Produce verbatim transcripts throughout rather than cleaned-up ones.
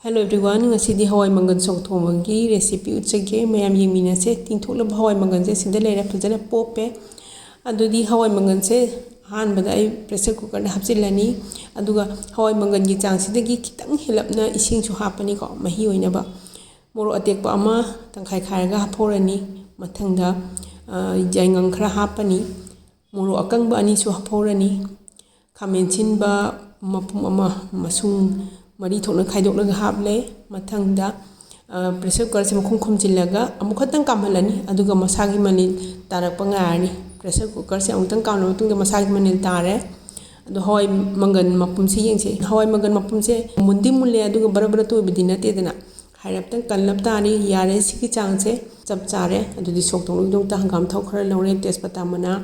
Hello everyone, ꯉꯁꯤꯗꯤ ꯍꯋꯥꯏ ꯃꯪꯒꯟ ꯁꯣꯛ ꯊꯣꯡꯕꯒꯤ recipe ꯎꯠꯆꯒꯦ꯫ ꯃꯌꯥꯝ ꯌꯦꯡꯃꯤꯟꯅꯁꯦ꯫ ꯇꯤꯡꯊꯣꯛꯂꯕ ꯍꯋꯥꯏ ꯃꯪꯒꯟꯁꯦ ꯁꯤꯗ ꯂꯩꯔꯦ, ꯐꯖꯅ ꯄꯣꯞꯄꯦ꯫ ꯑꯗꯨꯗꯤ ꯍꯋꯥꯏ ꯃꯪꯒꯟꯁꯦ ꯑꯍꯥꯟꯕꯗ ꯑꯩ pressure cookerꯗ ꯍꯥꯞꯆꯤꯜꯂꯅꯤ꯫ ꯑꯗꯨꯒ ꯍꯋꯥꯏ ꯃꯪꯒꯟꯒꯤ ꯆꯥꯡꯁꯤꯗꯒꯤ ꯈꯤꯇꯪ ꯍꯦꯜꯂꯞꯅ ꯏꯁꯤꯡꯁꯨ ꯍꯥꯞꯄꯅꯤꯀꯣ, ꯃꯍꯤ ꯑꯣꯏꯅꯕ꯫ ꯃꯣꯔꯣꯛ ꯑꯇꯦꯛꯄ ꯑꯃ ꯇꯪꯈꯥꯏ ꯈꯥꯏꯔꯒ ꯍꯥꯞꯍꯧꯔꯅꯤ꯫ ꯃꯊꯪꯗ, ꯑ, ꯌꯥꯏꯉꯪ ꯈꯔ ꯍꯥꯞꯄꯅꯤ꯫ ꯃꯣꯔꯣꯛ ꯑꯀꯪꯕ ꯑꯅꯤꯁꯨ ꯍꯥꯞꯍꯧꯔꯅꯤ꯫ ꯈꯥꯃꯦꯟ ꯑꯁꯤꯟꯕ ꯃꯄꯨꯝ ꯑꯃ ꯃꯁꯨꯡ ꯃꯔꯤ ꯊꯣꯛꯅ ꯈꯥꯏꯗꯣꯛꯂꯒ ꯍꯥꯞꯂꯦ꯫ ꯃꯊꯪꯗ, ꯑ, pressure cookerꯁꯦ ꯃꯈꯨꯝ ꯈꯨꯝꯖꯤꯜꯂꯒ ꯑꯃꯨꯛ ꯈꯛꯇꯪ ꯀꯥꯝꯍꯜꯂꯅꯤ, ꯑꯗꯨꯒ ꯃꯁꯥꯒꯤ ꯃꯅꯤꯜ ꯇꯥꯔꯛꯄ ꯉꯥꯏꯔꯅꯤ꯫ Pressure cookerꯁꯦ ꯑꯃꯨꯛꯇꯪ ꯀꯥꯝꯂꯕ ꯃꯇꯨꯡꯗ ꯃꯁꯥꯒꯤ ꯃꯅꯤꯜ ꯇꯥꯔꯦ꯫ ꯑꯗꯣ ꯍꯋꯥꯏ ꯃꯪꯒꯟ ꯃꯄꯨꯝꯁꯦ ꯌꯦꯡꯁꯦ꯫ ꯍꯋꯥꯏ ꯃꯪꯒꯟ ꯃꯄꯨꯝꯁꯦ ꯃꯨꯟꯗꯤ ꯃꯨꯜꯂꯦ, ꯑꯗꯨꯒ ꯕꯔ ꯕꯔ ꯇꯣꯏꯕꯗꯤ ꯅꯠꯇꯦꯗꯅ꯫ ꯍꯥꯏꯔꯞꯇꯪ ꯀꯜꯂꯞ ꯇꯥꯔꯤ꯫ ꯌꯥꯔꯦ, ꯁꯤꯒꯤ ꯆꯥꯡꯁꯦ ꯆꯞ ꯆꯥꯔꯦ꯫ ꯑꯗꯨꯗꯤ ꯁꯣꯛ ꯇꯧꯅꯕꯒꯤꯗꯃꯛꯇ ꯍꯪꯒꯥꯝ ꯊꯥꯎ ꯈꯔ ꯂꯧꯔꯦ, ꯇꯦꯖꯄꯇꯥ ꯃꯅꯥ,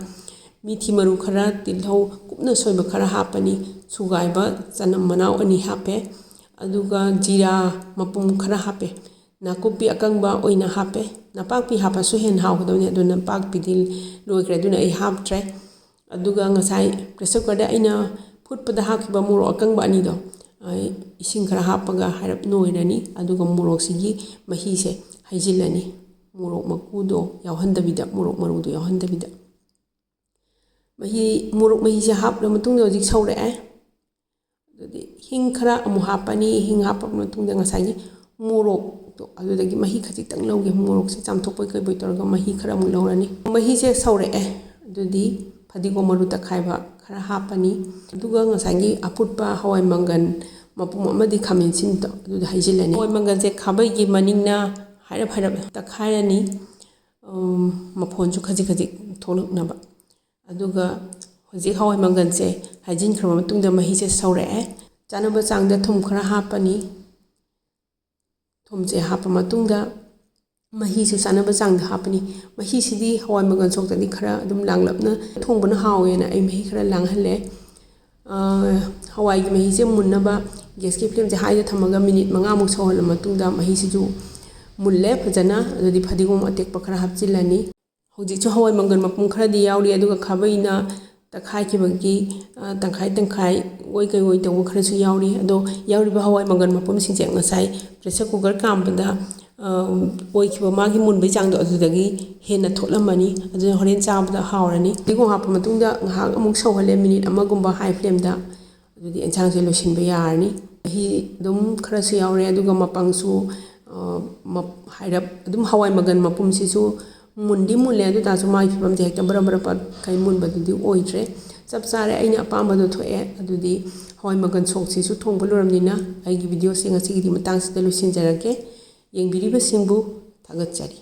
ꯃꯤꯊꯤ ꯃꯔꯨ ꯈꯔ, ꯇꯤꯜꯍꯧ ꯀꯨꯞꯅ ꯁꯣꯏꯕ ꯈꯔ ꯍꯥꯞꯄꯅꯤ, ꯁꯨꯒꯥꯏꯕ ꯆꯅꯝ ꯃꯅꯥꯎ ꯑꯅꯤ ꯍꯥꯞꯄꯦ, ꯑꯗꯨꯒ ꯖꯤꯔꯥ ꯃꯄꯨꯝ ꯈꯔ ꯍꯥꯞꯄꯦ, ꯅꯥꯀꯨꯞꯄꯤ ꯑꯀꯪꯕ ꯑꯣꯏꯅ ꯍꯥꯞꯄꯦ꯫ ꯅꯄꯥꯛꯄꯤ ꯍꯥꯞꯄꯁꯨ ꯍꯦꯟꯅ ꯍꯥꯎꯒꯗꯕꯅꯤ, ꯑꯗꯨ ꯅꯄꯥꯛꯄꯤꯗꯤ ꯂꯣꯏꯈ꯭ꯔꯦ, ꯑꯗꯨꯅ ꯑꯩ ꯍꯥꯞꯇ꯭ꯔꯦ꯫ ꯑꯗꯨꯒ ꯉꯁꯥꯏ pressure cookerꯗ ꯑꯩꯅ ꯐꯨꯠꯄꯗ ꯍꯥꯞꯈꯤꯕ ꯃꯣꯔꯣꯛ ꯑꯀꯪꯕ ꯑꯅꯤꯗꯣ, ꯑ, ꯏꯁꯤꯡ ꯈꯔ ꯍꯥꯞꯄꯒ ꯍꯥꯏꯔꯞ ꯅꯣꯏꯔꯅꯤ꯫ ꯑꯗꯨꯒ ꯃꯣꯔꯣꯛꯁꯤꯒꯤ ꯃꯍꯤꯁꯦ ꯍꯩꯖꯤꯜꯂꯅꯤ, ꯃꯣꯔꯣꯛ ꯃꯀꯨꯗꯣ ꯌꯥꯎꯍꯟꯗꯕꯤꯗ, ꯃꯣꯔꯣꯛ ꯃꯔꯨꯗꯣ ꯌꯥꯎꯍꯟꯗꯕꯤꯗ꯫ ꯃꯍꯤ, ꯃꯣꯔꯣꯛ ꯃꯍꯤꯁꯦ ꯍꯥꯞꯂ ꯃꯇꯨꯡꯗ ꯍꯧꯖꯤꯛ ꯁꯧꯔꯛꯑꯦ꯫ ꯑꯗꯨꯗꯤ ꯍꯤꯡ ꯈꯔ ꯑꯃꯨꯛ ꯍꯥꯞꯄꯅꯤ꯫ ꯍꯤꯡ ꯍꯥꯞꯄ ꯃꯇꯨꯡꯗ ꯉꯁꯥꯏꯒꯤ ꯃꯣꯔꯣꯛꯇꯣ, ꯑꯗꯨꯗꯒꯤ ꯃꯍꯤ ꯈꯖꯤꯛꯇꯪ ꯂꯧꯒꯦ꯫ ꯃꯣꯔꯣꯛꯁꯦ ꯆꯥꯝꯊꯣꯛꯄꯣꯏ ꯀꯩꯕꯣꯏ ꯇꯧꯔꯒ ꯃꯍꯤ ꯈꯔ ꯑꯃꯨꯛ ꯂꯧꯔꯅꯤ꯫ ꯃꯍꯤꯁꯦ ꯁꯧꯔꯛꯑꯦ꯫ ꯑꯗꯨꯗꯤ ꯐꯗꯤꯒꯣꯝ ꯃꯔꯨ ꯇꯛꯈꯥꯏꯕ ꯈꯔ ꯍꯥꯞꯄꯅꯤ꯫ ꯑꯗꯨꯒ ꯉꯁꯥꯏꯒꯤ ꯑꯐꯨꯠꯄ ꯍꯋꯥꯏ ꯃꯪꯒꯟ ꯃꯄꯨꯝ ꯑꯃꯗꯤ ꯈꯥꯃꯦꯟ ꯑꯁꯤꯟꯕꯗꯣ ꯑꯗꯨꯗ ꯍꯩꯖꯤꯜꯂꯅꯤ꯫ ꯍꯋꯥꯏ ꯃꯪꯒꯟꯁꯦ ꯈꯥꯕꯩꯒꯤ ꯃꯅꯤꯡꯅ ꯍꯥꯏꯔꯞ ꯍꯥꯏꯔꯞ ꯇꯛꯈꯥꯏꯔꯅꯤ꯫ ꯎꯝ, ꯃꯐꯣꯟꯁꯨ ꯈꯖꯤꯛ ꯈꯖꯤꯛ ꯊꯣꯛꯂꯛꯅꯕ꯫ ꯑꯗꯨꯒ ꯍꯧꯖꯤꯛ ꯍꯋꯥꯏ ꯃꯪꯒꯟꯁꯦ ꯍꯩꯖꯤꯟꯈ꯭ꯔꯕ ꯃꯇꯨꯡꯗ ꯃꯍꯤꯁꯦ ꯁꯧꯔꯛꯑꯦ꯫ ꯆꯥꯅꯕ ꯆꯥꯡꯗ ꯊꯨꯝ ꯈꯔ ꯍꯥꯞꯄꯅꯤ꯫ ꯊꯨꯝꯁꯦ ꯍꯥꯞꯄ ꯃꯇꯨꯡꯗ ꯃꯍꯤꯁꯨ ꯆꯥꯅꯕ ꯆꯥꯡꯗ ꯍꯥꯞꯄꯅꯤ꯫ ꯃꯍꯤꯁꯤꯗꯤ ꯍꯋꯥꯏ ꯃꯪꯒꯟ ꯁꯣꯛꯇꯗꯤ ꯈꯔ ꯑꯗꯨꯝ ꯂꯥꯡꯂꯞꯅ ꯊꯣꯡꯕꯅ ꯍꯥꯎꯋꯦꯅ ꯑꯩ ꯃꯍꯤ ꯈꯔ ꯂꯥꯡꯍꯜꯂꯦ꯫ ꯑ, ꯍꯋꯥꯏꯒꯤ ꯃꯍꯤꯁꯦ ꯃꯨꯟꯅꯕ gasꯀꯤ flameꯁꯦ highꯗ ꯊꯝꯃꯒ minute ꯃꯉꯥꯃꯨꯛ ꯁꯧꯍꯜꯂ ꯃꯇꯨꯡꯗ ꯃꯍꯤꯁꯤꯁꯨ ꯃꯨꯜꯂꯦ ꯐꯖꯅ꯫ ꯑꯗꯨꯗꯤ ꯐꯗꯤꯒꯣꯝ ꯑꯇꯦꯛꯄ ꯈꯔ ꯍꯥꯞꯆꯤꯜꯂꯅꯤ꯫ ꯍꯧꯖꯤꯛꯁꯨ ꯍꯋꯥꯏ ꯃꯪꯒꯟ ꯃꯄꯨꯝ ꯈꯔꯗꯤ ꯌꯥꯎꯔꯤ, ꯑꯗꯨꯒ ꯈꯥꯕꯩꯅ ꯇꯛꯈꯥꯏꯈꯤꯕꯒꯤ, ꯑ, ꯇꯪꯈꯥꯏ ꯇꯪꯈꯥꯏ ꯑꯣꯏ ꯀꯩ ꯑꯣꯏ ꯇꯧꯕ ꯈꯔꯁꯨ ꯌꯥꯎꯔꯤ꯫ ꯑꯗꯣ ꯌꯥꯎꯔꯤꯕ ꯍꯋꯥꯏ ꯃꯪꯒꯟ ꯃꯄꯨꯝꯁꯤꯡꯁꯦ ꯉꯁꯥꯏ pressure cooker ꯀꯥꯝꯕꯗ, ꯑ, ꯑꯣꯏꯈꯤꯕ ꯃꯥꯒꯤ ꯃꯨꯟꯕꯒꯤ ꯆꯥꯡꯗꯣ ꯑꯗꯨꯗꯒꯤ ꯍꯦꯟꯅ ꯊꯣꯛꯂꯝꯃꯅꯤ꯫ ꯑꯗꯨꯅ ꯍꯣꯔꯦꯟ ꯆꯥꯕꯗ ꯍꯥꯎꯔꯅꯤ꯫ ꯐꯗꯤꯒꯣꯝ ꯍꯥꯞꯄ ꯃꯇꯨꯡꯗ ꯉꯥꯏꯍꯥꯛ ꯑꯃꯨꯛ ꯁꯧꯍꯜꯂꯦ, minute ꯑꯃꯒꯨꯝꯕ high flameꯗ꯫ ꯑꯗꯨꯗꯤ ꯑꯦꯟꯁꯥꯡꯁꯦ ꯂꯣꯏꯁꯤꯟꯕ ꯌꯥꯔꯅꯤ꯫ ꯃꯍꯤ ꯑꯗꯨꯝ ꯈꯔꯁꯨ ꯌꯥꯎꯔꯦ, ꯑꯗꯨꯒ ꯃꯄꯪꯁꯨ, ꯑ, ꯃꯞ-, ꯍꯥꯏꯔꯞ ꯑꯗꯨꯝ ꯍꯋꯥꯏ ꯃꯪꯒꯟ ꯃꯄꯨꯝꯁꯤꯁꯨ ꯃꯨꯟꯗꯤ ꯃꯨꯜꯂꯦ, ꯑꯗꯨ ꯇꯥꯔꯁꯨ ꯃꯥꯒꯤ ꯐꯤꯕꯝꯁꯦ ꯍꯦꯛꯇ ꯕꯔ ꯕꯔ ꯄꯠ ꯀꯩ ꯃꯨꯟꯕꯗꯨꯗꯤ ꯑꯣꯏꯗ꯭ꯔꯦ꯫ ꯆꯞ ꯆꯥꯔꯦ, ꯑꯩꯅ ꯑꯄꯥꯝꯕꯗꯣ ꯊꯣꯛꯑꯦ꯫ ꯑꯗꯨꯗꯤ ꯍꯋꯥꯏ ꯃꯪꯒꯟ ꯁꯣꯛꯁꯤꯁꯨ ꯊꯣꯡꯕ ꯂꯣꯏꯔꯕꯅꯤꯅ ꯑꯩꯒꯤ videoꯁꯦ ꯉꯁꯤꯒꯤꯗꯤ ꯃꯇꯥꯡꯁꯤꯗ ꯂꯣꯏꯁꯤꯟꯖꯔꯒꯦ꯫ ꯌꯦꯡꯕꯤꯔꯤꯕꯁꯤꯡꯕꯨ ꯊꯥꯒꯠꯆꯔꯤ꯫